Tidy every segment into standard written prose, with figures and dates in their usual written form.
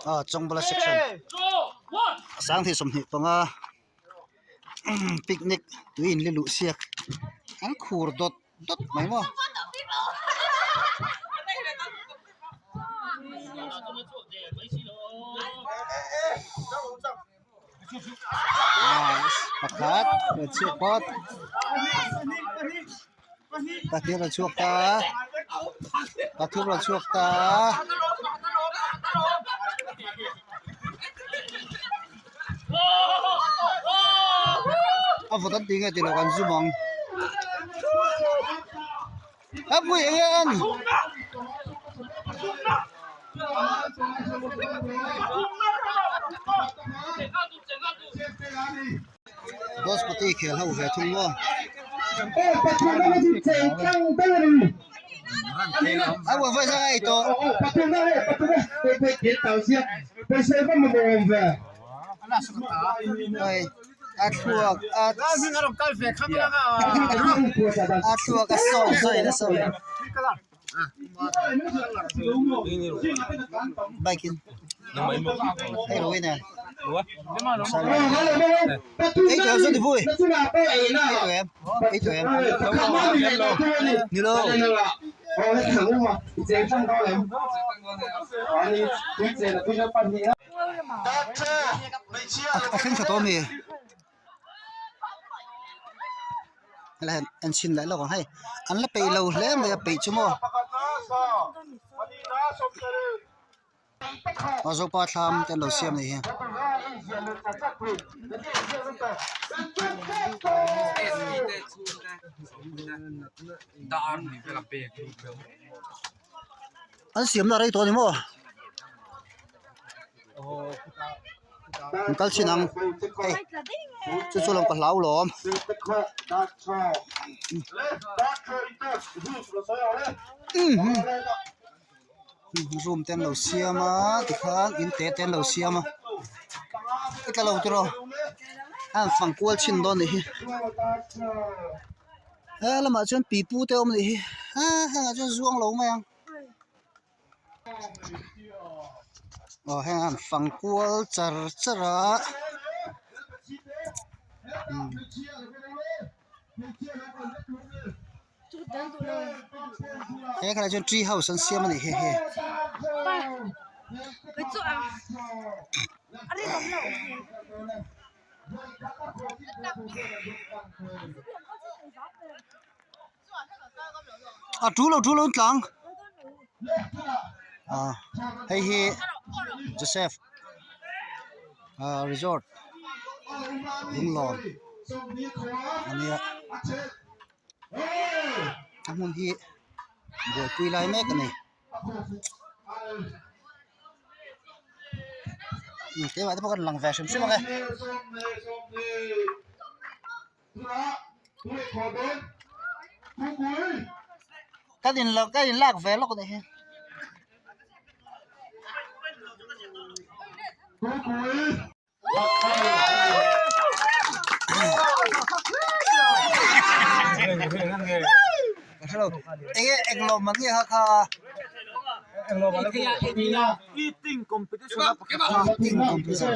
Ah Chawngbawla section 2025 picnic tui in li luh siak an khur dawt dawt mai maw. Pakhat rawn chhuak phawt pahnih rawn chhuak ta pathum rawn chhuak ta. A vawt an tih nge tih loh kan zum ang a pui eng nge en. Gospoti khel ho ve thung maw. A buai vawi zang a ei tawh. A thluak a a thluak a sawi sawi nasa mai. Bike in hei lo in e ei tawh em chuan Dipui ei tawh em ei tawh em ni lo. A thleng tha tawh ami helai en chhin leh lawk ang hei an la peih lo hle mai a peih chu maw aw zopa thlam te an lo siam a nih hi. An siamna a rei tawh a ni maw? An kal chin ang hei chu chu lo ka hlau lawm. Room te an lo siam a tikhan in te te an lo siam a i tla lo tiraw a han fang kual chhin dawn a nih hi he lamah chuan pipu te a awm a nih hi hengah chuan zuang lo mai ang. Aw heng an fang kual char char a umm he khalai chuan tree house an siam a nih hi hei. A tul lo tul lo tlang ah hei hi Joseph ah resort lunglawn a nia a hmun hi buaipui lai mek a ni keimah te pawh ka rawn lang ve hrim hrim ang e. Ka in lo ka in lak ve lawk anih hi. Ka hre lo enge englo man nge kha kha. Eating competition a pakhat a. Eating competition.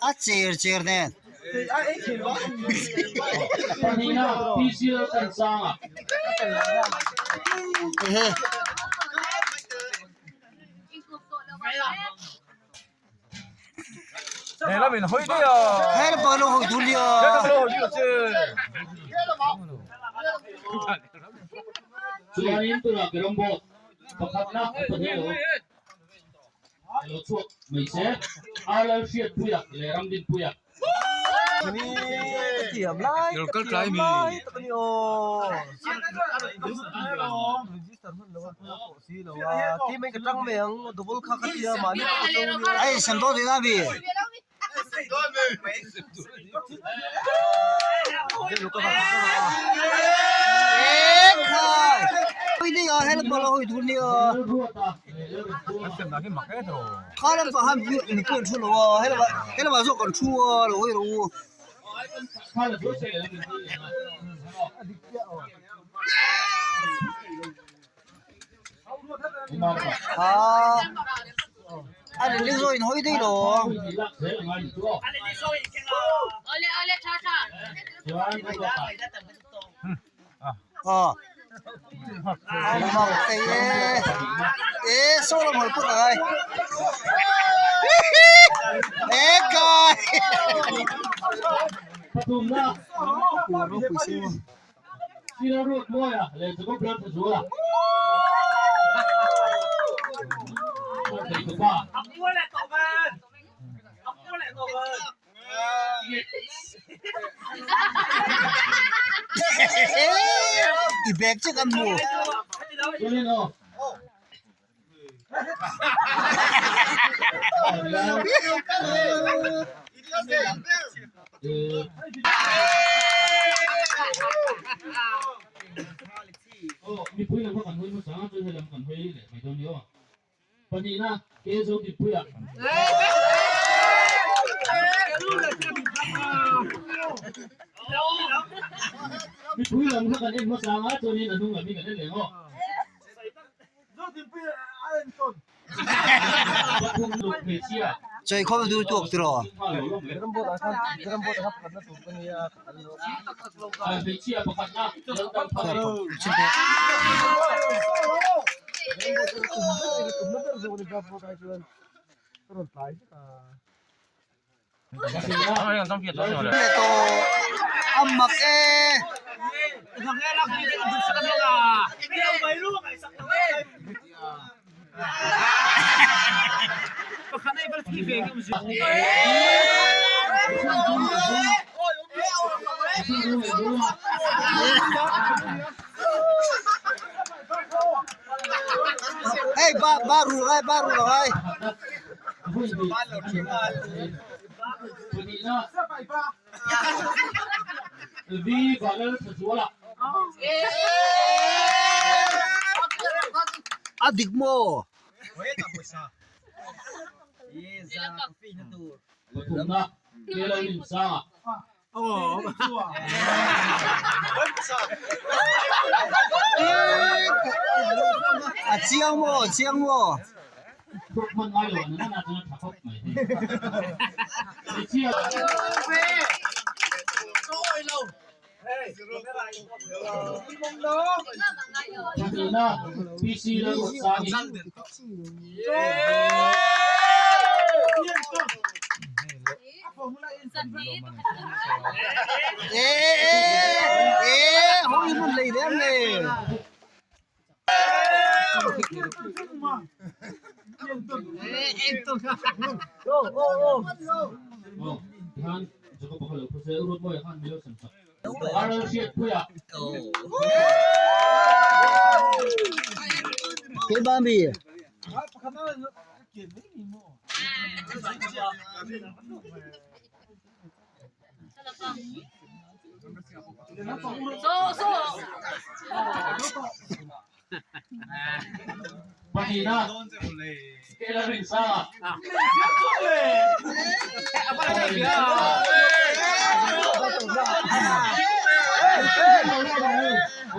A cher cher nen. Ehe. He la lo hawi dun nia. Hei sem dawn tihna ami? Ekhai! Hei la pawh lo hawi dun nia. Kha lam pah khan mipui an thu lo a, he lamah zawk an thu a lo hawi rawh u. Aa a rinling zawh in hawi daih lo. Aw a mak thei e e saw lam hawi put a ngai e kai ropui si maw. I bag chiah kan hmu. Chawi khawm dur tuak tiraw? A mak e. Hei ba ba ru lai ba ru lai. A dik maw? A chiang maw? Chiang maw? Ee hawi hmun lei lem le. Ke ba mi.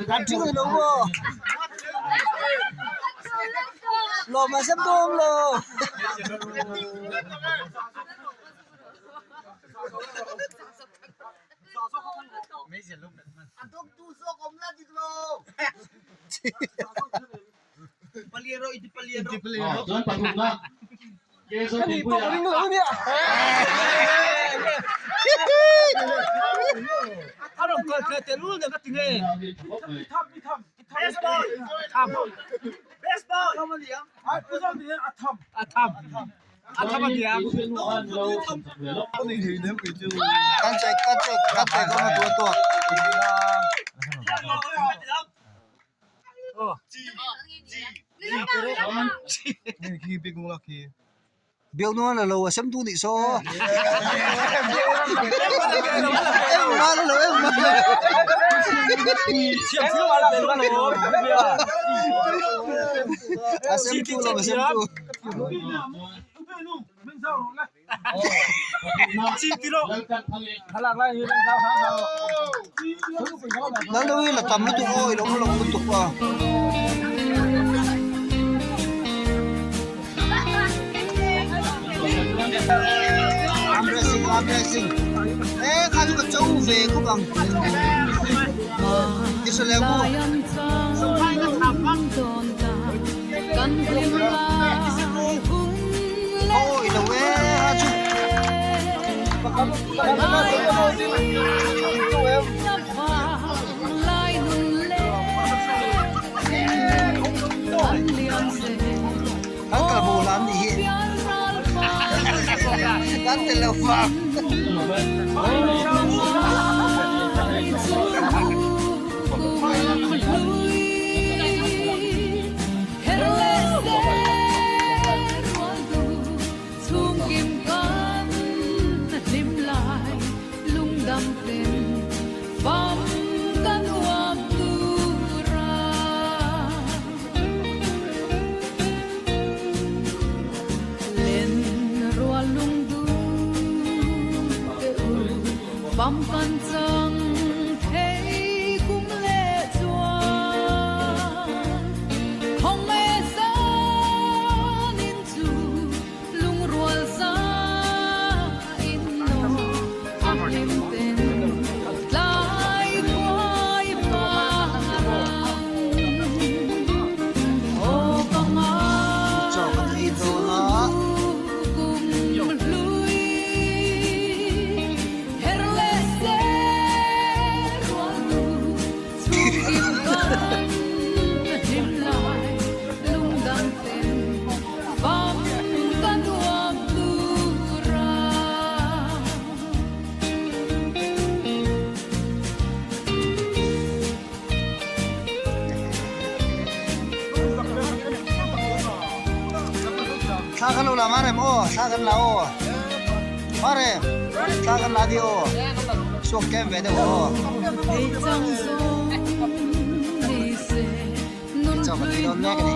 Kan thing lo maw? Lawm a sem dawm lo. Kan check kan check kan check kan tuah tuah. Biak nuan la lo a sem tu nih so. Em ma la lo em ma. A sem tu lo a sem tu. Lal lo hi la tam lutuk aw i lo lo lutuk a. Arm wrestling arm wrestling e kha chu ka cho ve khawp ang Tisawleh mu. Awi lo e a chu. Kan kal bo lam nih hi. Kan tel lo vang. Chaw kan ei dawn a. Thla kan lo la marem aw thla kan la aw marem thla kan la di aw suak tlem ve deuh aw chaw kan ei dawn mek a ni.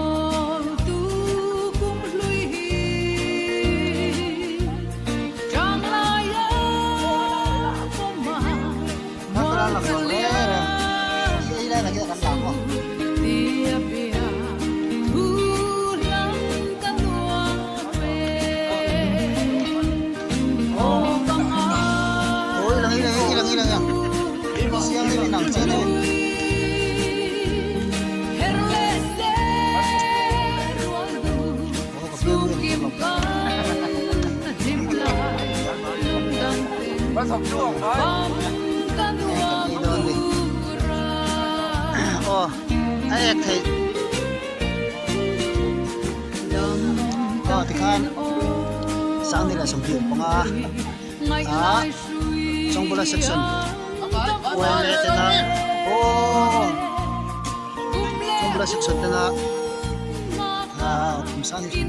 Aw a ek theih aw tikhan Sangni leh 25 ah Chawngbula section yma tena aw Chawngbula section tena ah kum Sangni 25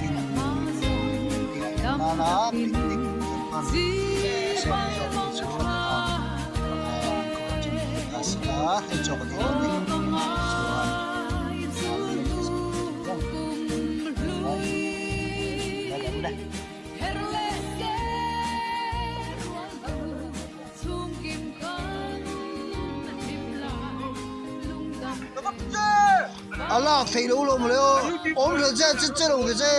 in nana picnic an hman A lak theih lo lo mawle aw awm hrel che che che lo ve che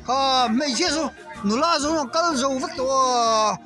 ha hmeichhia chu nula zawng kal zo vek tawh a.